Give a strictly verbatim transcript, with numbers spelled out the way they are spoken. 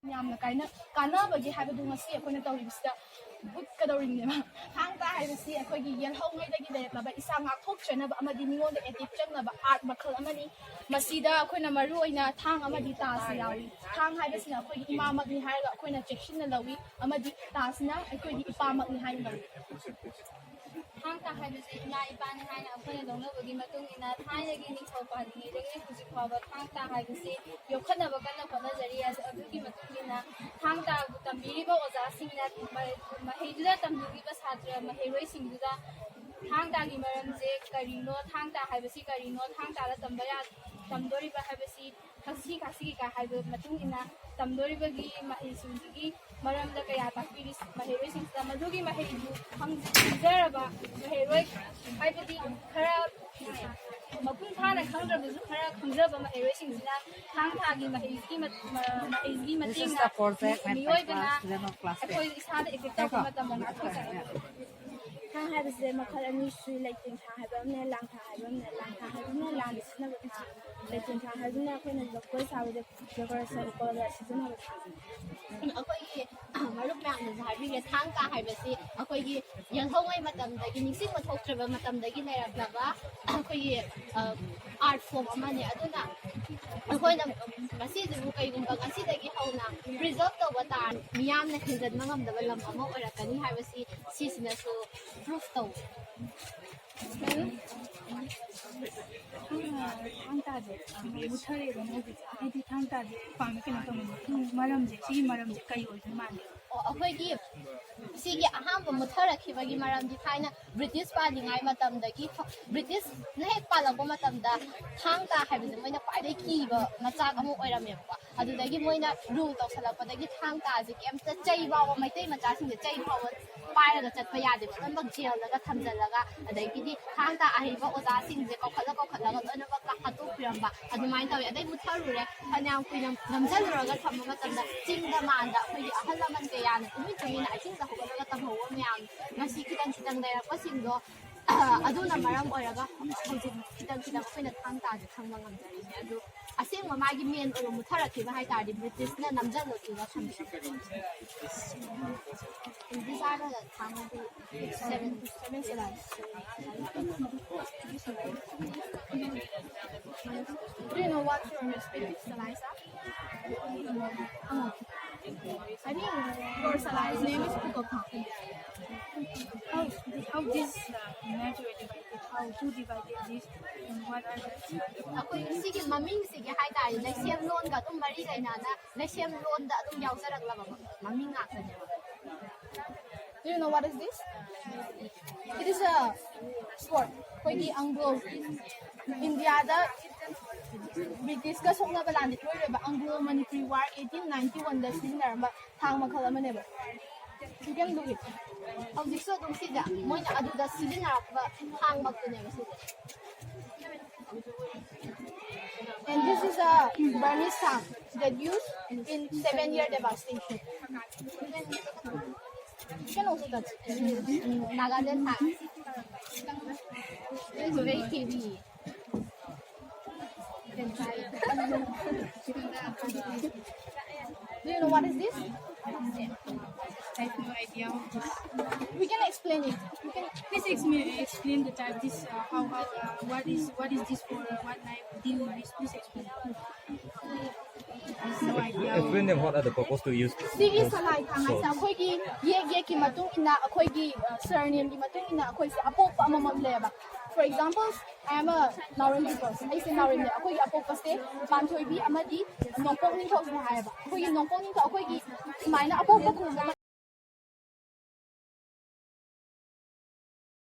ꯌꯥꯝꯅ ꯀꯥꯏꯅ ꯀꯥꯟꯅꯕꯒꯤ ꯍꯥꯏꯕꯗꯨ ꯉꯁꯤ ꯑꯩꯈꯣꯏꯅ ꯇꯧꯔꯤꯕꯁꯤꯗ ꯎꯠꯀꯗꯧꯔꯤꯕꯅꯦꯕ꯫ ꯊꯥꯡ ꯇꯥ ꯍꯥꯏꯕꯁꯤ ꯑꯩꯈꯣꯏꯒꯤ ꯌꯦꯜꯍꯧꯉꯩꯗꯒꯤ ꯂꯩꯔꯛꯂꯕ ꯏꯁꯥ ꯉꯥꯛꯊꯣꯛꯆꯅꯕ ꯑꯃꯗꯤ ꯃꯤꯉꯣꯟꯗ ꯑꯦꯇꯦꯛ ꯆꯪꯅꯕ ꯑꯥꯔꯠ ꯃꯈꯜ ꯑꯃꯅꯤ꯫ ꯃꯁꯤꯗ ꯑꯩꯈꯣꯏꯅ ꯃꯔꯨ ꯑꯣꯏꯅ ꯊꯥꯡ ꯑꯃꯗꯤ ꯇꯥꯁꯤ ꯌꯥꯎꯏ꯫ ꯊꯥꯡ ꯍꯥꯏꯕꯁꯤꯅ ꯑꯩꯈꯣꯏꯒꯤ ꯏꯃꯥꯃꯛꯅꯤ ꯍꯥꯏꯔꯒ ꯑꯩꯈꯣꯏꯅ ꯆꯦꯛꯁꯤꯟꯅ ꯂꯧꯏ, ꯑꯃꯗꯤ ꯇꯥꯁꯤꯅ ꯑꯩꯈꯣꯏꯒꯤ ꯏꯄꯥꯃꯛꯅꯤ ꯍꯥꯏꯅ ꯂꯧꯏ꯫ ꯊꯥꯡ ꯇꯥ ꯍꯥꯏꯕꯁꯦ ꯏꯃꯥ ꯏꯄꯥꯅꯤ ꯍꯥꯏꯅ ꯑꯩꯈꯣꯏꯅ ꯂꯧꯅꯕꯒꯤ ꯃꯇꯨꯡ ꯏꯟꯅ ꯊꯥꯏꯅꯒꯤ ꯅꯤꯡꯊꯧ ꯄꯥꯜꯂꯤꯉꯩꯗꯒꯤ ꯍꯧꯖꯤꯛ ꯐꯥꯎꯕ ꯊꯥꯡ ꯇꯥ ꯍꯥꯏꯕꯁꯤ ꯌꯣꯛꯈꯠꯅꯕ ꯀꯟꯅ ꯍꯣꯠꯅꯖꯔꯤ꯫ ꯑꯗꯨ- ꯑꯗꯨꯒꯤ ꯃꯇꯨꯡ ꯏꯟꯅ ꯊꯥꯡ ꯇꯥꯕꯨ ꯇꯝꯕꯤꯔꯤꯕ ꯑꯣꯖꯥꯁꯤꯡꯅ ꯃ- ꯃꯍꯩꯗꯨꯗ ꯇꯝꯅꯤꯡꯂꯤꯕ ꯁꯥꯇ꯭ꯔ ꯃꯍꯩꯔꯣꯏꯁꯤꯡꯗꯨꯗ ꯊꯥꯡ ꯇꯥꯒꯤ ꯃꯔꯝꯁꯦ ꯀꯔꯤꯅꯣ, ꯊꯥꯡ ꯇꯥ ꯍꯥꯏꯕꯁꯤ ꯀꯔꯤꯅꯣ, ꯊꯥꯡ ꯇꯥꯗ ꯇꯝꯕ ꯌꯥ ꯇꯝꯗꯣꯔꯤꯕ ꯍꯥꯏꯕꯁꯤ ꯊꯛꯁꯤ ꯈꯥꯁꯤ ꯀꯩꯀꯥ ꯍꯥꯏꯕ ꯃꯇꯨꯡ ꯏꯟꯅ ꯇꯝꯗꯣꯔꯤꯕꯒꯤ ꯃꯍꯩꯁꯤꯡꯁꯤꯒꯤ ꯃꯔꯝꯗ ꯀꯌꯥ ꯇꯥꯛꯄꯤꯔꯤ ꯃꯍꯩꯔꯣꯏꯁꯤꯡꯁꯤꯗ꯫ ꯃꯗꯨꯒꯤ ꯃꯍꯩꯗꯨ ꯈꯪꯖ- ꯈꯪꯖꯔꯕ ꯃꯍꯩꯔꯣꯏ, ꯍꯥꯏꯕꯗꯤ ꯈꯔ ꯃꯄꯨꯡ ꯐꯥꯅ ꯈꯪꯗ꯭ꯔꯕꯁꯨ ꯈꯔ ꯈꯪꯖꯕ ꯃꯍꯩꯔꯣꯏꯁꯤꯡꯁꯤꯅ ꯊꯥꯡ ꯇꯥꯒꯤ ꯃꯍꯩꯒꯤ ꯃ- ꯃ- ꯃꯍꯩꯒꯤ ꯃꯇꯦꯡꯅ ꯃꯤ- ꯃꯤꯑꯣꯏꯕꯅ ꯑꯩꯈꯣꯏ ꯏꯁꯥꯗ ꯏꯐꯦꯛ ꯇꯧꯔꯛꯄ ꯃꯇꯝꯗ ꯉꯥꯛꯊꯣꯛꯆꯒꯗꯕ꯫ ꯊꯥꯡ ꯍꯥꯏꯕꯁꯦ ꯃꯈꯜ ꯑꯅꯤ ꯁꯨꯏ, ꯂꯩꯇꯦꯡ ꯊꯥ ꯍꯥꯏꯕ ꯑꯃꯅꯦ, ꯂꯥꯡ ꯊꯥ ꯍꯥꯏꯕ ꯑꯃꯅꯦ꯫ ꯂꯥꯡ ꯊꯥ ꯍꯥꯏꯕꯁꯤꯅ ꯂꯥꯟꯗ ꯁꯤꯖꯤꯟꯅꯕ ꯊꯥ, ꯂꯩꯇꯦꯡ ꯊꯥ ꯍꯥꯏꯕꯁꯤꯅ ꯑꯩꯈꯣꯏꯅ ꯖꯒꯣꯏ ꯁꯥꯕꯗ ꯗꯦꯀꯣꯔꯦꯁꯟ ꯀꯣꯜꯗ ꯁꯤꯖꯤꯟꯅꯕ ꯊꯥ꯫ ꯑꯩꯈꯣꯏꯒꯤ ꯃꯔꯨꯞ ꯃꯌꯥꯝꯅꯁꯨ ꯍꯥꯏꯕꯤꯔꯦ, ꯊꯥꯡ ꯇꯥ ꯍꯥꯏꯕꯁꯤ ꯑꯩꯈꯣꯏꯒꯤ ꯌꯦꯜꯍꯧꯉꯩ ꯃꯇꯝꯗꯒꯤ, ꯅꯤꯡꯁꯤꯡꯕ ꯊꯣꯛꯇ꯭ꯔꯕ ꯃꯇꯝꯗꯒꯤ ꯂꯩꯔꯛꯂꯕ ꯑꯩꯈꯣꯏꯒꯤ ꯑꯥꯔꯠ ꯐꯣꯝ ꯑꯃꯅꯤ꯫ ꯑꯗꯨꯅ ꯑꯩꯈꯣꯏꯅ ꯉꯁꯤꯁꯤꯕꯨ ꯀꯩꯒꯨꯝꯕ ꯉꯁꯤꯗꯒꯤ ꯍꯧꯅ ꯄ꯭ꯔꯤꯖꯔꯚ ꯇꯧꯕ ꯇꯥꯔꯗꯤ ꯃꯤꯌꯥꯝꯅ ꯍꯦꯟꯖꯟꯕ ꯉꯝꯗꯕ ꯂꯝ ꯑꯃ ꯑꯣꯏꯔꯛꯀꯅꯤ ꯍꯥꯏꯕꯁꯤ ꯁꯤꯁꯤꯅꯁꯨ ꯄ꯭ꯔꯨꯐ ꯇꯧ꯫ ꯊꯥꯡ ꯇꯥꯁꯦ ꯃꯨꯠꯊꯔꯛꯑꯦꯗꯅ ꯍꯧꯖꯤꯛꯁꯦ, ꯍꯥꯏꯗꯤ ꯊꯥꯡ ꯇꯥꯁꯦ ꯄꯥꯝꯃꯤ ꯀꯩꯅꯣ ꯇꯧꯅꯤꯡꯕ ꯃꯔꯝꯁꯦ, ꯁꯤꯒꯤ ꯃꯔꯝꯁꯦ ꯀꯩ ꯑꯣꯏꯗꯣꯏ ꯃꯥꯟꯒꯦ? ꯑꯣ, ꯑꯩꯈꯣꯏꯒꯤ ꯁꯤꯒꯤ ꯑꯍꯥꯟꯕ ꯃꯨꯠꯊꯔꯛꯈꯤꯕꯒꯤ ꯃꯔꯝꯗꯤ ꯊꯥꯏꯅ ꯕ꯭ꯔꯤꯇꯤꯁ ꯄꯥꯜꯂꯤꯉꯩ ꯃꯇꯝꯗꯒꯤ ꯐ- ꯕ꯭ꯔꯤꯇꯤꯁꯅ ꯍꯦꯛ ꯄꯥꯜꯂꯛꯄ ꯃꯇꯝꯗ ꯊꯥꯡ ꯇꯥ ꯍꯥꯏꯕꯁꯦ ꯃꯣꯏꯅ ꯈ꯭ꯋꯥꯏꯗꯒꯤ ꯀꯤꯕ ꯃꯆꯥꯛ ꯑꯃ ꯑꯣꯏꯔꯝꯃꯦꯕꯀꯣ꯫ ꯑꯗꯨꯗꯒꯤ ꯃꯣꯏꯅ ꯔꯨꯜ ꯇꯧꯁꯜꯂꯛꯄꯗꯒꯤ ꯊꯥꯡ ꯇꯥꯁꯦ ꯀꯩꯝꯇ, ꯆꯩ ꯐꯥꯎꯕ, ꯃꯩꯇꯩ ꯃꯆꯥꯁꯤꯡꯁꯦ ꯆꯩ ꯐꯥꯎꯕ ꯄꯥꯏꯔꯒ ꯆꯠꯄ ꯌꯥꯗꯦꯕ, ꯂꯣꯏꯅꯃꯛ ꯖꯦꯜꯗꯒ ꯊꯝꯖꯤꯜꯂꯒ, ꯑꯗꯒꯤꯗꯤ ꯊꯥꯡ ꯇꯥ ꯑꯍꯩꯕ ꯑꯣꯖꯥꯁꯤꯡꯁꯦ ꯀꯧꯈꯠꯂ ꯀꯧꯈꯠꯂꯒ ꯂꯣꯏꯅꯃꯛ ꯍꯥꯠꯇꯣꯛꯄꯤꯔꯝꯕ ꯑꯗꯨꯃꯥꯏꯅ ꯇꯧꯋꯦ꯫ ꯑꯗꯩ ꯃꯨꯠꯊꯔꯨꯔꯦ, ꯐꯅꯌꯥꯝ ꯀꯨꯏꯅ ꯅꯝꯁꯤꯜꯂꯨꯔꯒ ꯊꯝꯕ ꯃꯇꯝꯗ ꯆꯤꯡꯗ ꯃꯥꯟꯗ ꯑꯩꯈꯣꯏꯒꯤ ꯑꯍꯜ ꯂꯃꯟ ꯀꯌꯥꯅ ꯇꯨꯃꯤꯟ ꯇꯨꯃꯤꯟꯅ ꯑꯍꯤꯡꯗ ꯍꯧꯒꯠꯂꯒ ꯇꯝꯍꯧꯕ ꯃꯌꯥꯝ ꯉꯁꯤ ꯈꯤꯇꯪ ꯈꯤꯇꯪ ꯂꯩꯔꯛꯄꯁꯤꯡꯗꯣ ꯑꯗꯨꯅ ꯃꯔꯝ ꯑꯣꯏꯔꯒ ꯍꯧꯖꯤꯛ ꯈꯤꯇꯪ ꯈꯤꯇꯪ ꯑꯩꯈꯣꯏꯅ ꯊꯥꯡ ꯇꯥꯁꯦ ꯈꯪꯕ ꯉꯝꯖꯔꯤꯁꯦ꯫ ꯑꯗꯨ ꯑꯁꯦꯡꯕ ꯃꯥꯒꯤ ꯃꯦꯟ ꯑꯣꯏꯕ ꯃꯨꯠꯊꯔꯛꯈꯤꯕ ꯍꯥꯏ ꯇꯥꯔꯗꯤ ꯕ꯭ꯔꯤꯇꯤꯁꯅ ꯅꯝꯁꯤꯜꯂꯨꯈꯤꯕ ꯊꯝꯕꯤꯔꯛꯄ꯫ These are the Tangkhul seven, seven Salais. Do you know what your respective Salais are? I think your Salais name is Pukokha. How, how this uh, matter divided? How, who divided this? And what are the? ꯑꯩꯈꯣꯏ ꯁꯤꯒꯤ ꯃꯃꯤꯡꯁꯤꯒꯤ ꯍꯥꯏꯇꯥꯔꯦ, ꯂꯩꯁꯦꯝ ꯂꯣꯟꯒ ꯑꯗꯨꯝ ꯃꯔꯤ ꯂꯩꯅꯅ ꯂꯩꯁꯦꯝ ꯂꯣꯟꯗ ꯑꯗꯨꯝ ꯌꯥꯎꯖꯔꯛꯂꯕ ꯃꯃꯤꯡ ꯉꯥꯛꯇꯅꯦꯕ꯫ Do you know what is this? It is a sword. ꯑꯩꯈꯣꯏꯒꯤ ꯑꯪꯒ꯭ꯂꯣ ꯏꯟꯗꯤꯌꯥꯗ ꯕ꯭ꯔꯤꯇꯤꯁꯀ ꯁꯣꯛꯅꯕ ꯂꯥꯟꯗ ꯏꯔꯣꯏꯔꯣꯏꯕ ꯑꯪꯒ꯭ꯂꯣ ꯃꯅꯤꯄꯨꯔꯤ ꯋꯥꯔ ꯑꯩꯠꯇꯤꯟ ꯅꯥꯏꯟꯇꯤ ꯋꯥꯟꯗ ꯁꯤꯖꯤꯟꯅꯔꯝꯕ ꯊꯥꯡ ꯃꯈꯜ ꯑꯃꯅꯦꯕ꯫ You can do it. ꯍꯧꯖꯤꯛꯁꯨ ꯑꯗꯨꯝ ꯁꯤꯗ ꯃꯣꯏꯅ ꯑꯗꯨꯗ ꯁꯤꯖꯤꯟꯅꯔꯛꯄ ꯊꯥꯡꯃꯛꯇꯨꯅꯦꯕ ꯁꯤꯁꯦ꯫ And this is a Burmese thang that used in seven year devastation. You can also touch it. Nagaland thang. It's very heavy. Do you know what is this? I have no idea. We can explain it. We can. Please explain, explain the type. This uh, how how uh, what is what is this for? Uh, what knife deal with this? Please explain. I have no idea. Explain them what are the purpose to use. ꯁꯤꯒꯤ ꯁꯂꯥꯏ ꯊꯥꯡ ꯍꯥꯏꯁꯦ ꯑꯩꯈꯣꯏꯒꯤ ꯌꯦꯛ ꯌꯦꯛꯀꯤ ꯃꯇꯨꯡ ꯏꯟꯅ ꯑꯩꯈꯣꯏꯒꯤ ꯁꯔꯅꯦꯝꯒꯤ ꯃꯇꯨꯡ ꯏꯟꯅ ꯑꯩꯈꯣꯏꯁꯦ ꯑꯄꯣꯛꯄ ꯑꯃꯃꯝ ꯂꯩꯌꯦꯕ꯫ For example, I am a Naorim people. ꯑꯩꯁꯦ ꯅꯥꯎꯔꯦꯝꯅꯦ꯫ ꯑꯩꯈꯣꯏꯒꯤ ꯑꯄꯣꯛꯄꯁꯦ ꯄꯥꯟꯊꯣꯏꯕꯤ ꯑꯃꯗꯤ ꯅꯣꯡꯄꯣꯛ ꯅꯤꯡꯊꯧꯁꯤꯅ ꯍꯥꯏꯌꯦꯕ꯫ ꯑꯩꯈꯣꯏꯒꯤ ꯅꯣꯡꯄꯣꯛ ꯅꯤꯡꯊꯧ ꯑꯩꯈꯣꯏꯒꯤ ꯁꯨꯃꯥꯏꯅ ꯑꯄꯣꯛꯄ ꯈꯨꯡꯒꯪ